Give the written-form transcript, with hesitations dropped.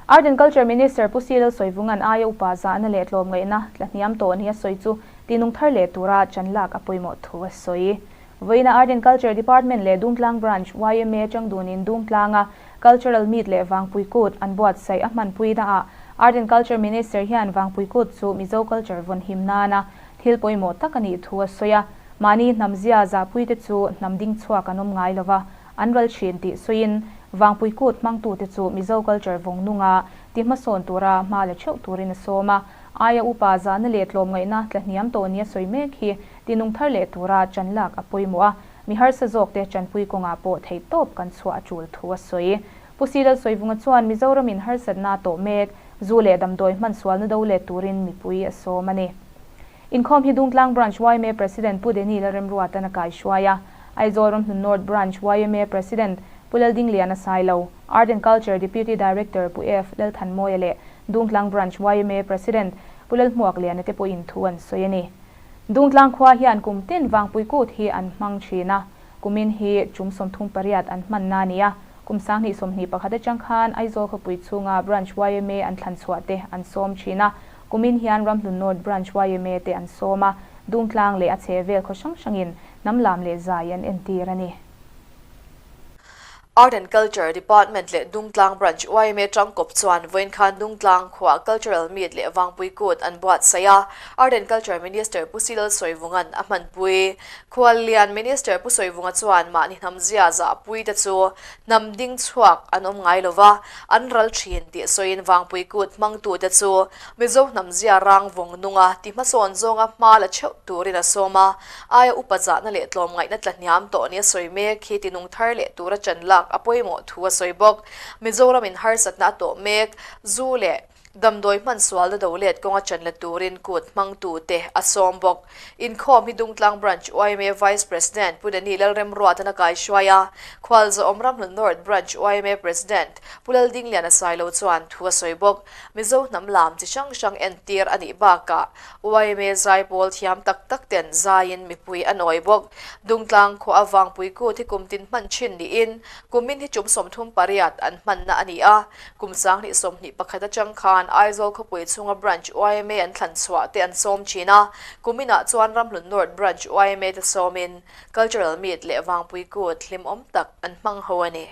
Art and Culture Minister Pu C Lalsawivunga'n aia upa zahna leh tlawmngaihna tlahniam tawh ni a sawi chu tinung thar leh tura chan lak a pawimawh thu a sawi. Vawiina Art and Culture Department leh Dungtlang Branch yma changdunin Dungtlanga Cultural Meet leh Vangpui Kut an buatsaih a hmanpuina ah Art and Culture Minister hian Vangpui Kut chu Mizo culture vawnhim nana thil pawimawh tak a nih thu a sawi a. Mahni hnamzia zahpuite chu hnam ding chhuak an awm ngai lova an ral thin tih sawiin Vangpui Kut hmangtute chu Mizo culture vawng nunga ti hmasawn tura hma la theuh turin a sawm a. Aia upa zahna leh tlawmngaihna tlahniam tawh nia sawi mek hi tinung thar leh tura chan lak a pawimawh a, mi harsa zawkte chanpui kawngah pawh theihtawp kan chhuah a tul thu a sawi. Pu Silal Sawivunga chuan Mizoramin harsatna tawh mek, zu leh damdawi hman sualna do let turin mipui a sawm a ni. Inkhawm hi Dungtlang Branch yma President Pu Deni Lalremruatan a kaihruai a, Aizawl Ramhlun North Branch yma President Pu Laldingliana Sailo, Art and Culture Deputy Director Pu F Lalthanmawia leh Dungtlang Branch yma President Pu Lalhmuakliana te pawhin thu an sawi a ni. Dungtlang khua hian kum tin Vangpui Kut hi an hmang thin a, kumin hi tum 38 an hmanna a ni a, kum 2021 atang khan Aizawl khawpui chhunga Branch yma an thlan chhuah te an sawm thin a, kumin hian Ramhlun North Branch yma te an sawm a, Dungtlang leh a chhehvel khaw hrang hrangin hnam lam leh zai an entir a ni. Art and Culture Department leh Dungtlang Branch yma tangkawp chuan vawiin khan Dungtlang khuaa Cultural Meet leh Vangpui Kut an buatsaih a, Art and Culture Minister Pu Silal Sawivunga'n a hmanpui. Khuallian Minister Pu Sawivunga chuan mahni hnamzia zahpui te chu hnam ding chhuak an awm ngai lova, an ral thin tih sawiin Vangpui Kut hmangtute chu Mizo hnamzia rang vawng nunga ti hmasawn zawnga hma la theuh turin a sawm a, aia upa zahna leh tlawmngaihna tlahniam tawh nia sawi mek hi tinung thar leh tura chan lak a pawimawh thu a sawi bawk. Mizoramin harsatna a tawh mek, zu leh damdawi hman sualna do let kawnga chan la turin kut hmangtute a sawm bawk. Inkhawm hi Dungtlang Branch yma Vice President Pu Dani Lalremruatan a kaihruai a, Khualzawm Ramhlun North Branch yma President Pu Laldingliana Sailo chuan thu a sawi bawk. Mizo hnam lam chi hrang hrang entir a nih bakah yma zai pawl thiam tak tak ten zaiin mipui a nawi bawk. Dungtlang khua a vangpui kut hi kum tin hman thin niin kumin hi tum 38 an hmanna a ni a. Kum 2021 atang khan Aizawl khawpui chhunga Branch yma an thlan chhuah te an sawm thin a, kuminah chuan Ramhlun North Branch yma te sawmin Cultural Meet leh Vangpui Kut hlimawm tak an hmang ho a ni.